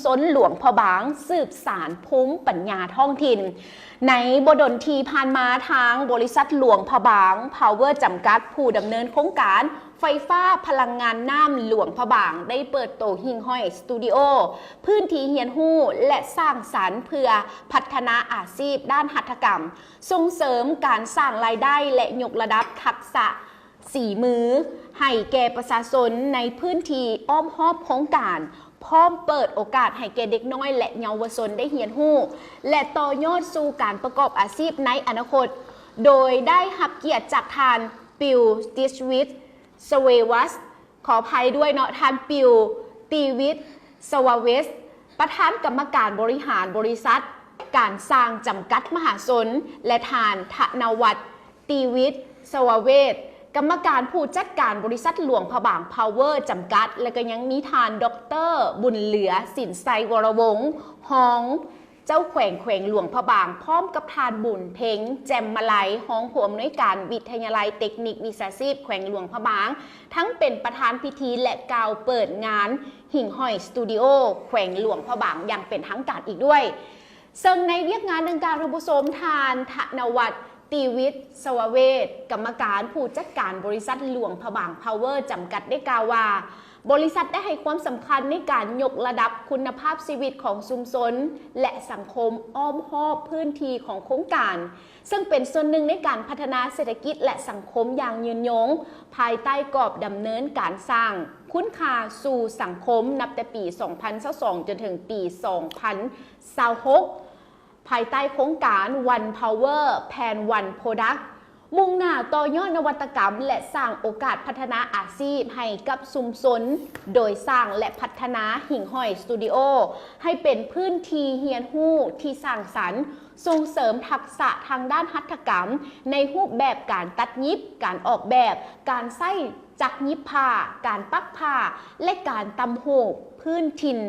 ຊົນຫຼວງພະບາງ ສືບສານພູມປັນຍາທ້ອງຖິ່ນ. ໃນບໍ່ດົນທີ່ຜ່ານມາ, ທາງບໍລິສັດຫຼວງພະບາງ Power ຈຳກັດ ຜູ້ດຳເນີນໂຄງການໄຟຟ້າພະລັງງານນ້ຳຫຼວງພະບາງ ໄດ້ເປີດໂຕຫິ່ງຫ້ອຍສະຕູດິໂອ, ພື້ນທີ່ຮຽນຮູ້ ແລະ ສ້າງສັນ ເພື່ອພັດທະນາອາຊີບດ້ານຫັດຖະກຳ, ສົ່ງເສີມການສ້າງລາຍໄດ້ ແລະ ຍົກລະດັບທັກສະສີມືໃຫ້ແກ່ປະຊາຊົນໃນພື້ນທີ່ອ້ອມຮອບໂຄງການ, ພ້ອມເປີດໂອກາດໃຫ້ແກ່ເດັກນ້ອຍ ແລະ ເຍົາວະຊົນໄດ້ຮຽນຮູ້ ແລະ ຕໍ່ຍອດສູ່ການປະກອບອາຊີບໃນອະນາຄົດ, ໂດຍໄດ້ຮັບກຽດຈາກທ່ານ Bill Dishwit Swaves ຂໍອະໄພດ້ວຍເນາະ, ທ່ານ Bill Dishwit Swaves ປະທານກຳມະການບໍລິຫານບໍລິສັດການຊ່າງຈຳກັດມະຫາຊົນ ແລະ ທ່ານ ທະນະວັດ ຕີວິດ ສະວາເວດ ກຳມະການຜູ້ຈັດການບໍລິສັດຫຼວງພະບາງ Power ຈຳກັດ ແລະ ກໍຍັງມີທ່ານ ດອກເຕີ ບຸນເຫຼືອ ສິນໄຊວໍລະວົງ ຮອງເຈົ້າແຂວງແຂວງຫຼວງພະບາງ, ພ້ອມກັບທ່ານ ບຸນເພັງ ແຈ່ມມະໄລ ຮອງຜູ້ອຳນວຍການວິທະຍາໄລເຕັກນິກວິຊາຊີບແຂວງຫຼວງພະບາງ ທັງເປັນປະທານພິທີ ແລະ ກ່າວເປີດງານຫິ່ງຫ້ອຍສະຕູດິໂອແຂວງຫຼວງພະບາງຢ່າງເປັນທາງການອີກດ້ວຍ. ເຊິ່ງໃນວຽກງານດັ່ງກ່າວ, ທ່ານຜູ້ຊົມ, ທ່ານ ທະນະວັດ ຕີວິດ ສະວາເວດ ກຳມະການຜູ້ຈັດການບໍລິສັດຫຼວງພະບາງ Power ຈຳກັດ ໄດ້ກ່າວວ່າ, ບໍລິສັດໄດ້ໃຫ້ຄວາມສຳຄັນໃນການຍົກລະດັບຄຸນນະພາບຊີວິດຂອງຊຸມຊົນ ແລະ ສັງຄົມອ້ອມຮອບພື້ນທີ່ຂອງໂຄງການ, ເຊິ່ງເປັນສ່ວນໜຶ່ງໃນການພັດທະນາເສດຖະກິດ ແລະ ສັງຄົມຢ່າງຍືນຍົງ, ພາຍໃຕ້ກອບດຳເນີນການສ້າງຄຸນຄ່າສູ່ສັງຄົມ ນັບແຕ່ປີສອງພັນຊາວສອງ ຈົນເຖິງປີສອງພັນຊາວຫົກ ພາຍໃຕ້ໂຄງການ One Power Plan One Product ມຸ່ງໜ້າຕໍ່ຍອດນະວັດຕະກຳ ແລະ ສ້າງໂອກາດພັດທະນາອາຊີບໃຫ້ກັບຊຸມຊົນ, ໂດຍສ້າງ ແລະ ພັດທະນາຫິ່ງຫ້ອຍສະຕູດິໂອ ໃຫ້ເປັນພື້ນທີ່ຮຽນຮູ້ທີ່ສ້າງສັນ, ສົ່ງເສີມທັກສະທາງດ້ານຫັດຖະກຳໃນຮູບແບບການຕັດຫຍິບ, ການອອກແບບ, ການໃຊ້ຈັກຫຍິບຜ້າ, ການປັກຜ້າ ແລະ ການຕ່ຳຫູກພື້ນຖິ່ນ,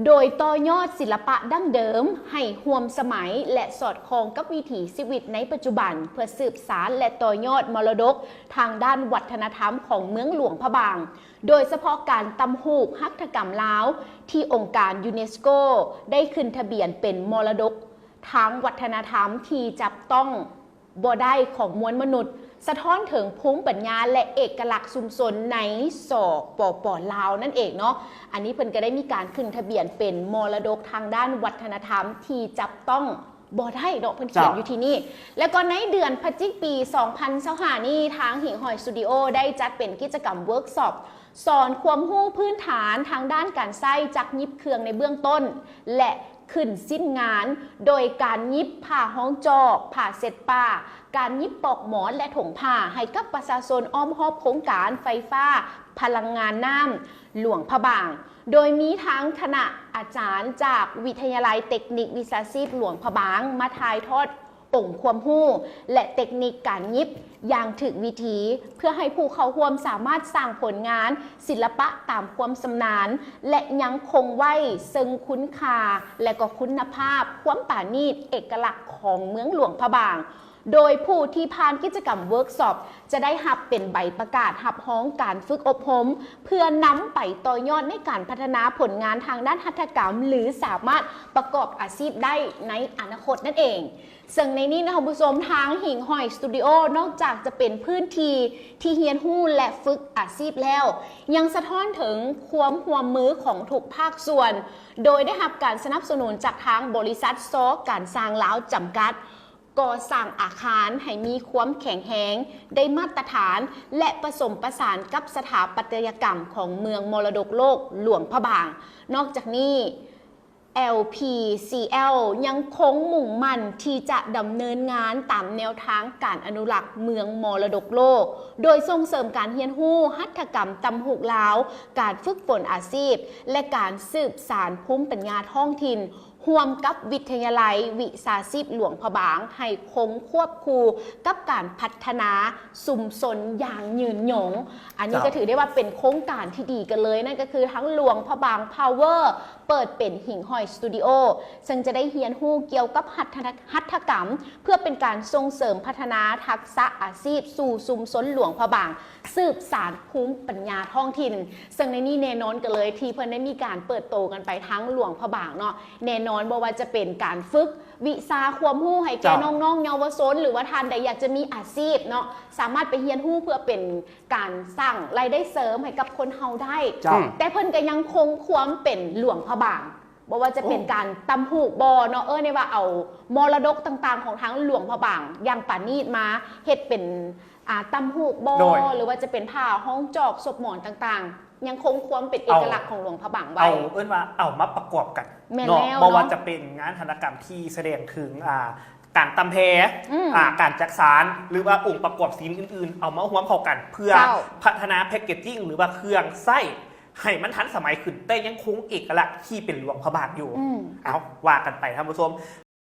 ໂດຍຕໍ່ຍອດສິລະປະດັ້ງເດີມໃຫ້ຮ່ວມສະໄໝ ແລະ ສອດຄ່ອງກັບວິຖີຊີວິດໃນປັດຈຸບັນ ເພື່ອສືບສານ ແລະ ຕໍ່ຍອດມໍລະດົກທາງດ້ານວັດທະນະທຳຂອງເມືອງຫຼວງພະບາງ, ໂດຍສະເພາະການຕ່ຳຫູກຫັດຖະກຳລາວ ທີ່ອົງການຢູເນສໂກໄດ້ຂຶ້ນທະບຽນເປັນມໍລະດົກທາງວັດທະນະທຳທີ່ຈັບຕ້ອງ ບໍ່ໄດ້ຂອງມວນມະນຸດ, ສະທ້ອນເຖິງພູມປັນຍາ ແລະ ເອກະລັກຊຸມຊົນໃນ ສປປ ລາວ ນັ້ນເອງເນາະ. ອັນນີ້ເພິ່ນກໍໄດ້ມີການຂຶ້ນທະບຽນເປັນມໍລະດົກທາງດ້ານວັດທະນະທຳທີ່ຈັບຕ້ອງບໍ່ໄດ້ເນາະ, ເພິ່ນຂຽນຢູ່ທີ່ນີ້. ແລ້ວກໍໃນເດືອນພະຈິກປີສອງພັນຊາວຫ້ານີ້, ທາງຫິ່ງຫ້ອຍສະຕູດິໂອໄດ້ຈັດເປັນກິດຈະກຳເວີກຊັອບ ສອນຄວາມຮູ້ພື້ນຖານທາງດ້ານການໃຊ້ຈັກຫຍິບເຄື່ອງໃນເບື້ອງຕົ້ນ ແລະ ຂຶ້ນຊິ້ນງານ ໂດຍການຫຍິບຜ້າຮອງຈອກ, ຜ້າເຊັດປາ, ການຫຍິບປອກໝອນ ແລະ ຖົງຜ້າ ໃຫ້ກັບປະຊາຊົນອ້ອມຮອບໂຄງການໄຟຟ້າພະລັງງານນ້ຳຫຼວງພະບາງ, ໂດຍມີທັງຄະນະອາຈານຈາກວິທະຍາໄລເຕັກນິກວິຊາຊີບຫຼວງພະບາງ ມາຖ່າຍທອດ ອົງຄວາມຮູ້ ແລະ ເຕັກນິກການຫຍິບຢ່າງຖືກວິທີ ເພື່ອໃຫ້ຜູ້ເຂົ້າຮ່ວມສາມາດສ້າງຜົນງານສິລະປະຕາມຄວາມຊຳນານ ແລະ ຍັງຄົງໄວ້ເຊິ່ງຄຸນຄ່າ ແລະ ກໍຄຸນນະພາບ, ຄວາມປານີດ, ເອກະລັກຂອງເມືອງຫຼວງພະບາງ. ໂດຍຜູ້ທີ່ຜ່ານກິດຈະກຳເວີກຊັອບ ຈະໄດ້ຮັບເປັນໃບປະກາດຮັບຮອງການຝຶກອົບຮົມ ເພື່ອນຳໄປຕໍ່ຍອດໃນການພັດທະນາຜົນງານທາງດ້ານຫັດຖະກຳ ຫຼື ສາມາດປະກອບອາຊີບໄດ້ໃນອະນາຄົດນັ້ນເອງ. ເຊິ່ງໃນນີ້ນະທ່ານຜູ້ຊົມ, ທາງຫິ່ງຫ້ອຍສະຕູດິໂອ ນອກຈາກຈະເປັນພື້ນທີ່ທີ່ຮຽນຮູ້ ແລະ ຝຶກອາຊີບແລ້ວ, ຍັງສະທ້ອນເຖິງຄວາມຮ່ວມມືຂອງທຸກພາກສ່ວນ, ໂດຍໄດ້ຮັບການສະໜັບສະໜູນຈາກທາງບໍລິສັດ ຊ ການຊ່າງລາວ ຈຳກັດ, ກໍ່ສ້າງອາຄານໃຫ້ມີຄວາມແຂງແຮງ, ໄດ້ມາດຕະຖານ ແລະ ປະສົມປະສານກັບສະຖາປັດຕະຍະກຳຂອງເມືອງມໍລະດົກໂລກຫຼວງພະບາງ. ນອກຈາກນີ້, ແອລ ພີ ຊີ ແອລ ຍັງຄົງມຸ່ງໝັ້ນທີ່ຈະດຳເນີນງານຕາມແນວທາງການອະນຸລັກເມືອງມໍລະດົກໂລກ, ໂດຍສົ່ງເສີມການຮຽນຮູ້ຫັດຖະກຳຕ່ຳຫູກລາວ, ການຝຶກຝົນອາຊີບ ແລະ ການສືບສານພູມປັນຍາທ້ອງຖິ່ນ ຮ່ວມກັບວິທະຍາໄລວິຊາຊີບຫຼວງພະບາງ ໃຫ້ຄົງຄວບຄູ່ກັບການພັດທະນາຊຸມຊົນຢ່າງຍືນຍົງ. ອັນນີ້ ເຈົ້າ ກໍຖືໄດ້ວ່າເປັນໂຄງການທີ່ດີກັນເລີຍ, ນັ້ນກໍຄືທັງຫຼວງພະບາງພາວເວີ ເປີດເປັນຫິ່ງຫ້ອຍສະຕູດິໂອ ເຊິ່ງຈະໄດ້ຮຽນຮູ້ກ່ຽວກັບຫັດຖະນະ ຫັດຖະກຳ ເພື່ອເປັນການສົ່ງເສີມພັດທະນາທັກສະອາຊີບສູ່ຊຸມຊົນຫຼວງພະບາງ ສືບສານພູມປັນຍາທ້ອງຖິ່ນ. ເຊິ່ງໃນນີ້ແນ່ນອນກັນເລີຍ ທີ່ເພິ່ນໄດ້ມີການເປີດໂຕກັນໄປທາງຫຼວງພະບາງເນາະ, ແນ່ນອນບໍ່ວ່າຈະເປັນການຝຶກວິຊາຄວາມຮູ້ໃຫ້ແກ່ ເຈົ້າ ນ້ອງໆເຍົາວະຊົນ ຫຼືວ່າທ່ານໃດຢາກຈະມີອາຊີບເນາະ ສາມາດໄປຮຽນຮູ້ເພື່ອເປັນການສ້າງລາຍໄດ້ເສີມໃຫ້ກັບຄົນເຮົາໄດ້. ເຈົ້າ ແຕ່ເພິ່ນກໍຍັງຄົງຄວາມເປັນຫຼວງພະບາງ ບໍ່ວ່າຈະເປັນ ໂອ້ ການຕ່ຳຫູກບໍ່ເນາະ, ເອີ້ນໄດ້ວ່າເອົາມໍລະດົກຕ່າງໆຂອງທາງຫຼວງພະບາງຢ່າງປານີດມາເຮັດເປັນ ອ່າ ຕ່ຳຫູກບໍ່ ໂດຍ ຫຼືວ່າຈະເປັນຜ້າຫ້ອງຈອກສົບໝອນຕ່າງໆ ຍັງຄົງຄວາມເປັນເອກະລັກຂອງຫຼວງພະບາງໄວ້. ເອົາ ເອີ້ນວ່າເອົາມາປະກອບກັນ ແມ່ນ ເນາະ ແລ້ວ ບໍ່ວ່າ ເນາະ ຈະເປັນງານຫັດຖະກຳທີ່ສະແດງເຖິງ ອ່າ ການຕ່ຳແພ ອືມ ອ່າ ການຈັກສານ ຫຼືວ່າອົງປະກອບສິນອື່ນໆ ເອົາມາຮວມເຂົ້າກັນ ເພື່ອ ເຈົ້າ ພັດທະນາແພັກເກດຈິງ ຫຼືວ່າເຄື່ອງໃຊ້ໃຫ້ມັນທັນສະໄໝຂຶ້ນ ແຕ່ຍັງຄົງເອກະລັກທີ່ເປັນຫຼວງພະບາງຢູ່. ອືມ ເອົາ ວ່າກັນໄປທ່ານຜູ້ຊົມ.